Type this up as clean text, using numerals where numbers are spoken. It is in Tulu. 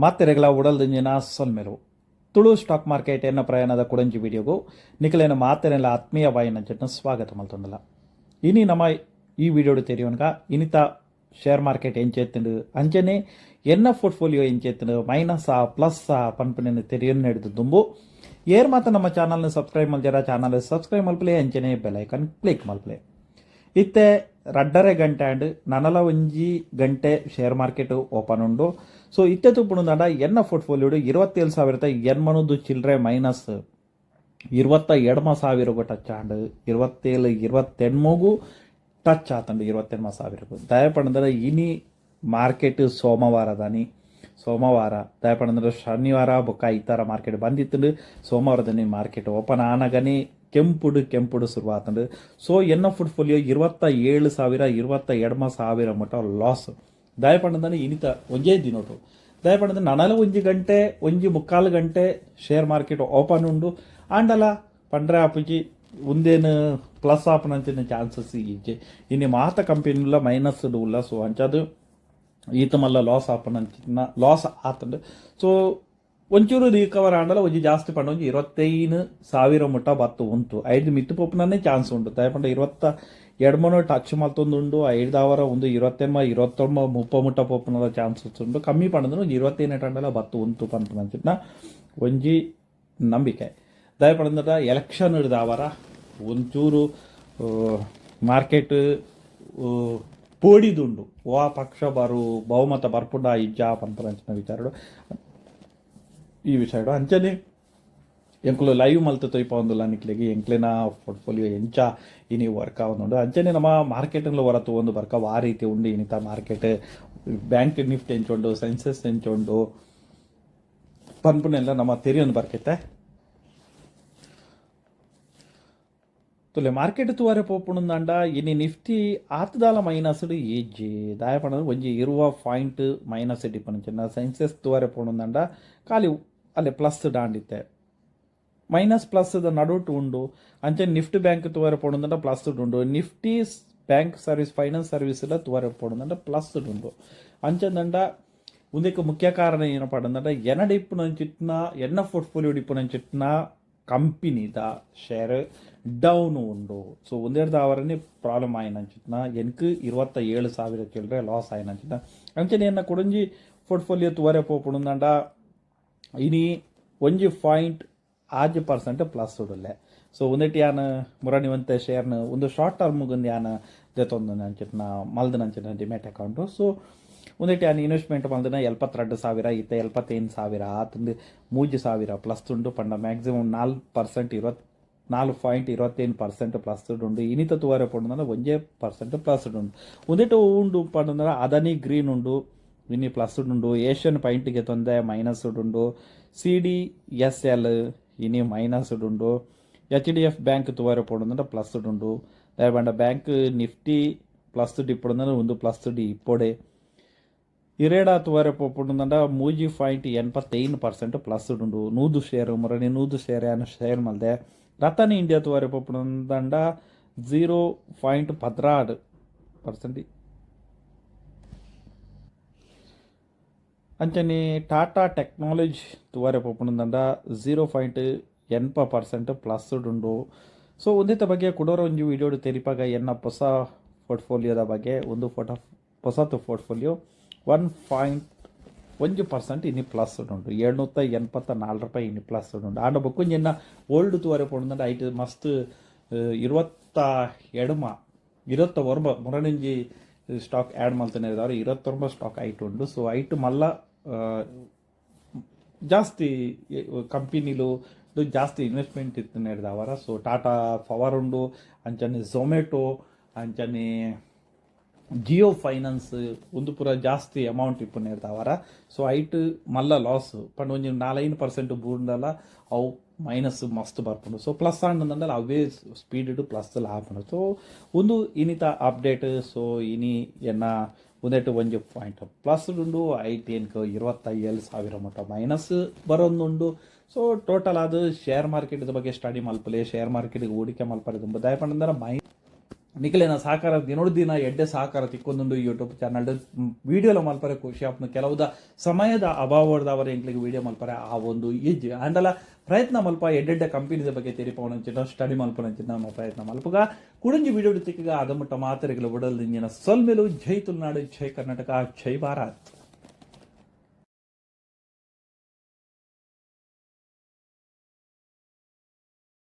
ಮಾತೆರೆಗ್ಲ ಉಡಲ್ದಿಂಜಿನ ಸೊಲ್ಮೆಲು. ತುಳು ಸ್ಟಾಕ್ ಮಾರ್ಕೆಟ್ ಎನ್ನ ಪ್ರಯಾಣದ ಕುಡೊಂಜಿ ವಿಡಿಯೋಗು ನಿಕಲೆನ ಮಾತೆರೆಲ ಆತ್ಮೀಯವಾಯಿನಂಚಿನ ಸ್ವಾಗತ ಮಲ್ತೊಂದುಲ್ಲ. ಇನಿ ನಮ್ಮ ಈ ವಿಡಿಯೋಡು ತೆರಿಯೊನ್ಗ ಇನಿತ ಶೇರ್ ಮಾರ್ಕೆಟ್ ಎಂಚೆತ್ತುಂಡು, ಅಂಚನೆ ಎನ್ನ ಪೋರ್ಟ್ಫೋಲಿಯೋ ಎಂಚೆತ್ತುಂಡು, ಮೈನಸ್ ಆ ಪ್ಲಸ್ ಆ ಪನ್ಪುನೆನ್ ತೆರಿಯೊನ್ನೆಡ್ದು ದುಂಬು ಏರ್ ಮಾತ ನಮ್ಮ ಚಾನಲ್ನ ಸಬ್ಸ್ಕ್ರೈಬ್ ಮಲ್ಜರ, ಚಾನಲ್ ಸಬ್ಸ್ಕ್ರೈಬ್ ಮಲ್ಪಲೆ, ಅಂಚನೆ ಬೆಲ್ ಐಕಾನ್ ಕ್ಲಿಕ್ ಮಲ್ಪಲೆ. ಇತ್ತೆ 2.5 ಗಂಟೆ ಆಂಡ್. ನನಲ 1 ಗಂಟೆ ಶೇರ್ ಮಾರ್ಕೆಟ್ ಓಪನ್ ಉಂಡು. ಸೊ ಇತ್ತೆ ತೂಪುನುಂದಾಂಡ ಎನ್ನ ಪೋರ್ಟ್ಫೋಲಿಯೋಡು 27,800 ಚಿಲ್ಲರೆ ಮೈನಸ್, 28 ಸಾವಿರಗೂ ಟಚ್ ಆಂಡ್. 27 28ಗೂ ಟಚ್ ಆತಂಡು, 28 ಸಾವಿರಗೂ. ದಯಪಂಡಂದ್ರೆ ಇನಿ ಮಾರ್ಕೆಟ್ ಸೋಮವಾರದಾನಿ, ಸೋಮವಾರ ದಯಪಂಡಂದ್ರೆ ಶನಿವಾರ ಬೊಕ್ಕ ಐತಾರ ಮಾರ್ಕೆಟ್ ಬಂದಿತ್ತಂಡು. ಸೋಮವಾರದಾನಿ ಮಾರ್ಕೆಟ್ ಓಪನ್ ಆನಗನೆ ಕೆಂಪುಡು ಕೆಂಪುಡು ಶುರುವಾತಂಡು. ಸೊ ಎನ್ನ ಪೋರ್ಟ್ಫೋಲಿಯೋ 27,000, 28 ಸಾವಿರ ಮಟ್ಟ ಲಾಸ್. ದಯಪಂಡಂದ್ರೆ ಇನಿತ ಒಂಜೇ ದಿನೊಟು. ದಯಪಂಡಂದ್ರೆ ನನಲ 1 ಗಂಟೆ, 1.75 ಗಂಟೆ ಶೇರ್ ಮಾರ್ಕೆಟ್ ಓಪನ್ ಉಂಡು. ಆಂಡಲ ಪಂಡ್ರೆ ಆಪುಜಿ, ಉಂದೇನು ಪ್ಲಸ್ ಆಪುನಂಚಿನ ಚಾನ್ಸಸ್ ಇಜ್ಜೆ. ಇನ್ನು ಮಾತ ಕಂಪನಿಲ ಮೈನಸ್ ಉಲ್ಲ. ಸೊ ಅಂಚಾದ್ ಈತ ಮಲ್ಲ ಲಾಸ್ ಆಪುನಂಚಿನ ಲಾಸ್ ಆತಂಡು. ಸೊ ಒಂಚೂರು ರಿಕವರ್ ಆಂಡಲ ಒಂಜಿ ಜಾಸ್ತಿ ಪಂಡ ಒಂಜಿ 25,000 ಮುಟ್ಟ ಬತ್ತು ಉಂತು. ಐದು ಮಿತ್ತು ಪೋಪುನನೇ ಚಾನ್ಸ್ ಉಂಡು. ದಯಪಂಡ 28 ಟಚ್ ಮಲ್ತೊಂದುಂಡು. ಐದಾವರ ಒಂದು 28, 29, 30 ಮುಟ್ಟ ಪೋಪುನದ ಚಾನ್ಸಸ್ ಉಂಡು. ಕಮ್ಮಿ ಪಂಡಂದ್ರೆ ಒಂಜಿ 25 ಟಂಡಲ ಬತ್ತು ಉಂತು ಪನ್ಪುನಂಚಿನ ಒಂಜಿ ನಂಬಿಕೆ. ದಯಪಂಡ ಎಲೆಕ್ಷನ್ ಹಿಡ್ದಾವರ ಒಂಚೂರು ಮಾರ್ಕೆಟ್ ಪೋಡಿದುಂಡು. ವಾ ಪಕ್ಷ ಬರು, ಬಹುಮತ ಬರ್ಪುಂಡ ಇಜ್ಜಾ ಪನ್ಪುನಂಚಿನ ವಿಚಾರಡು, ಈ ವಿಷಯಡು. ಅಂಚನೆ ಎಂಕುಲು ಲೈವ್ ಮಲ್ತ್ ತೊಯ್ಪೊಂದುಲ್ಲ ನಿಕ್ಲೆಗ್ ಎಂಕ್ಲೆನ ಪೋರ್ಟ್ಫೋಲಿಯೋ ಎಂಚ ಇನಿ ವರ್ಕ್ ಆವೊಂದುಂಡು. ಅಂಚನೆ ನಮ್ಮ ಮಾರ್ಕೆಟ್ಲ ಹೊರ ತೂವೊಂದು ಬರ್ಕ, ವಾ ರೀತಿ ಉಂಡು ಇನಿತ ಮಾರ್ಕೆಟ್, ಬ್ಯಾಂಕ್ ನಿಫ್ಟಿ ಎಂಚ ಉಂಡು, ಸೆನ್ಸೆಕ್ಸ್ ಎಂಚ ಉಂಡು ಪನ್ಪುನೆಲ್ಲ ನಮ್ಮ ತೆರಿಯೊಂದು ಬರ್ಕೈತೆ. ತುಲೆ, ಮಾರ್ಕೆಟ್ ತೂವರೆ ಪೋಪುಂಡಂಡ ಇನಿ ನಿಫ್ಟಿ ಆತದಾಲ ಮೈನಸ್ ಇಜ್ಜಿ. ದಾಯ ಪಂಡ ಒಂಜಿ 20 ಪಾಯಿಂಟ್ ಮೈನಸ್ ಇಪ್ಪುನಂಚಿನ. ಸೆನ್ಸೆಕ್ಸ್ ತೂವರೆ ಪೋಪುಂಡಂಡ ಖಾಲಿ ಅಲ್ಲೇ ಪ್ಲಸ್ ಡಾಂಡಿತ್ತೆ, ಮೈನಸ್ ಪ್ಲಸ್ the ನಡುಟು ಉಂಡು. ಅಂಚೆ ನಿಫ್ಟಿ ಬ್ಯಾಂಕ್ ತೂವರೆ ಪೋಪುಂಡಂಡ ಪ್ಲಸ್ ಉಂಡು. Nifty bank service, finance service ಎಲ್ಲ ತೂವರೆ ಪೋಪುಂಡಂಡ ಪ್ಲಸ್ ಉಂಡು. ಅಂಚೆಂದಂಡ ಉಂದೆಕ್ ಮುಖ್ಯ ಕಾರಣ ಏನಪ್ಪ ಅಂದ್ರೆ, ಎನ್ನಡ ಇಪ್ಪುನಂಚಿತ್ನ, ಎನ್ನ ಪೋರ್ಟ್ಫೋಲಿಯೋ ಇಪ್ಪುನಂಚಿತ್ನ ಕಂಪನಿದ ಶೇರ್ ಡೌನ್ ಉಂಡು. ಸೊ ಒಂದೆರಡು ಪ್ರಾಬ್ಲಮ್ ಆಯಿನಂಚಿತ್ನ ಎನ್ಕ್ 27,000 ಚಿಲ್ಲರೆ ಲಾಸ್ ಆಯಿನಂಚಿತ್ನ. ಅಂಚನೆ ಎನ್ನ ಕುಡೊಂಜಿ ಪೋರ್ಟ್ಫೋಲಿಯೋ ತೂವರೆ ಪೋಪುಂಡಂಡ ಇನಿ 1.6% ಪ್ಲಸ್ ಉಡುಲ್ಲೆ. ಸೊ ಒಂದೆಟ್ ಯಾನ್ ಮುರಣಿ ಒಂತೆ ಶೇರ್ನ ಒಂದು ಶಾರ್ಟ್ ಟರ್ಮ್ಗೊಂದು ಯಾನ್ ದೆತೊಂದು ಅಂಚಿತ್ನ ಮಲ್ದನಂಚಿನ ಡಿಮ್ಯಾಟ್ ಅಕೌಂಟು. ಸೊ ಒಂದೆಟ್ ಯಾನ್ ಇನ್ವೆಸ್ಟ್ಮೆಂಟ್ ಮಲ್ದಿನ 72,000, ಇತ್ತೆ 75,000 ಆತಂದು. 3,000 ಪ್ಲಸ್ ಉಂಡು ಪಂಡ ಮ್ಯಾಕ್ಸಿಮಮ್ 4%, 24.25% ಪ್ಲಸ್ ಉಂಡು. ಇನಿತ ತೂವರೆ ಪೋಂಡ 1% ಪ್ಲಸ್ ಉಂಡು. ಒಂದೆಟ್ ಉಂಡು ಪಂಡ ಅದಾನಿ ಗ್ರೀನ್ ಉಂಡು, ಇನಿ ಪ್ಲಸ್ ಉಂಡು. ಏಷ್ಯನ್ ಪೈಂಟ್ಗೆ ತೊಂದೆ ಮೈನಸ್ ಉಂಡು. ಸಿಡಿಎಸ್ ಎಲ್ ಇನಿ ಮೈನಸ್ ಉಂಡು. ಎಚ್ ಡಿ ಎಫ್ ಬ್ಯಾಂಕ್ ತೂವರೆ ಪೋಂಡ ಪ್ಲಸ್ ಉಂಡು. ಪಂಡ ಬ್ಯಾಂಕ್ ನಿಫ್ಟಿ ಪ್ಲಸ್ ಇಪ್ಪುಂಡು, ಒಂದು ಪ್ಲಸ್ ಡಿ ಇಪ್ಪೊಡೆ. ಇರೇಡಾ ತೂವರೆ ಪೋಪುಂಡ 3.85% ಪ್ಲಸ್ ಉಂಡು. 100 ಶೇರ್, ಮುರಣಿ 100 ಶೇರ್ ಯಾನ್ ಶೇರ್ ಮಲ್ದೆ. ರತನ್ ಇಂಡಿಯಾ ತೂವರೆ ಪೋಪುಂಡ 0.12%. ಅಂಚನೆ ಟಾಟಾ ಟೆಕ್ನಾಲಜಿ ತೂವರೆ ಪೋಪುಂಡ 0.80% ಪ್ಲಸ್ ಉಂಡು. ಸೊ ಒಂದಿತ್ತ ಬಗ್ಗೆ ಕುಡೋರ ಒಂಜಿ ವಿಡಿಯೋಡು ತೆರಿಪಾಗ. ಎನ್ನ ಹೊಸ ಪೋರ್ಟ್ಫೋಲಿಯೋದ ಬಗ್ಗೆ. ಒಂದು ಫೋಟೋ ಹೊಸತು ಪೋರ್ಟ್ಫೋಲಿಯೋ 1.1% ಇನಿ ಪ್ಲಸ್ ಉಂಡು. 784 ರೂಪಾಯಿ ಇನಿ ಪ್ಲಸ್ ಉಂಡು. ಆಂಡ ಬೊಕ್ಕೊಂಜಿ ಎನ್ನ ಓಲ್ಡ್ ತೂವರೆ ಪೋಂಡ ಐಟ್ ಮಸ್ತ್ 29, 29 ಮುರಣಿಂಜಿ ಸ್ಟಾಕ್ ಆ್ಯಡ್ ಮಲ್ತನೆ ಇದ್ದಾರೆ. 29 ಸ್ಟಾಕ್ ಐಟ್ ಉಂಡು. ಸೊ ಐಟ್ ಮಲ್ಲ ಜಾಸ್ತಿ ಕಂಪನಿಲು ಜಾಸ್ತಿ ಇನ್ವೆಸ್ಟ್ಮೆಂಟ್ ಇತ್ತು ಅವರ. ಸೊ ಟಾಟಾ ಪವರ್ ಉಂಡು, ಅಂಚನೆ ಝೊಮ್ಯಾಟೊ, ಅಂಚನೆ ಜಿಯೋ ಫೈನಾನ್ಸ್, ಒಂದು ಪೂರ ಜಾಸ್ತಿ ಅಮೌಂಟ್ ಇಪ್ಪುನೇರ್ದವರ. ಸೊ ಐಟ್ ಮಲ್ಲ ಲಾಸ್ ಪಂಡ ಒಂಜಿ 4-5% ಬೂರ್ಂಡಲ ಅವು ಮೈನಸ್ ಮಸ್ತ್ ಬರ್ಪುಂಡು. ಸೊ ಪ್ಲಸ್ ಆಂಡಂಡಲ ಅವೇ ಸ್ಪೀಡ್ ಪ್ಲಸ್ ಆಪುಂಡು. ಸೊ ಒಂದು ಇನಿತ ಅಪ್ಡೇಟ್. ಸೊ ಇನಿ ಎನ್ನ ಒಂದೆಟ್ಟು ಒಂಜಿ ಪಾಯಿಂಟ್ ಪ್ಲಸ್ ಉಂಡು. ಐಟ್ ಎನ್ಕ್ 27,000 ಮುಟ್ಟ ಮೈನಸ್ ಬರೋದುಂಡು. ಸೊ ಟೋಟಲ್ ಅದು ಶೇರ್ ಮಾರ್ಕೆಟ್ ಬಗ್ಗೆ ಸ್ಟಡಿ ಮಲ್ಪಲೆ, ಶೇರ್ ಮಾರ್ಕೆಟ್ಗೆ ಹೂಡಿಕೆ ಮಲ್ಪರೆ ದುಂಬು ದಯಪಂಡಂದ್ರೆ ಮೈ ನಿಕಲೆನ ಸಹಕಾರ ದಿನೊಡು ದಿನ ಎಡ್ಡೆ ಸಹಕಾರ ತಿಕ್ಕೊಂದುಂಡು. ಯೂಟ್ಯೂಬ್ ಚಾನಲ್ ವಿಡಿಯೋಲ ಮಲ್ಪರೆ ಖುಷಿ ಆಪುಂಡು. ಕೆಲವುದ ಸಮಯದ ಅಭಾವದವರ ಎಂಕ್ಲೆಗ್ ವಿಡಿಯೋ ಮಲ್ಪರೆ ಆವೊಂದು ಇಜ್ಜಿ. ಆಂಡಲ ಪ್ರಯತ್ನ ಮಲ್ಪ, ಎಡ್ಡೆಡ್ಡೆ ಕಂಪನಿದ ಬಗ್ಗೆ ತೆರಿಪಾವಣಂಚಿನ, ಸ್ಟಡಿ ಮಲ್ಪುನಂಚಿನ ನಮ್ಮ ಪ್ರಯತ್ನ ಮಲ್ಪುಗ. ಕುಡೊಂಜಿ ವಿಡಿಯೋ ತಿಕ್ಕಗ, ಅದಮುಟ್ಟ ಮಾತೆರೆಗ್ಲ ಉಡಲ್ ದಿಂಜಿನ ಸೊಲ್ಮೆಲು. ಜೈ ತುಳುನಾಡು, ಜೈ ಕರ್ನಾಟಕ, ಜೈ ಭಾರತ್.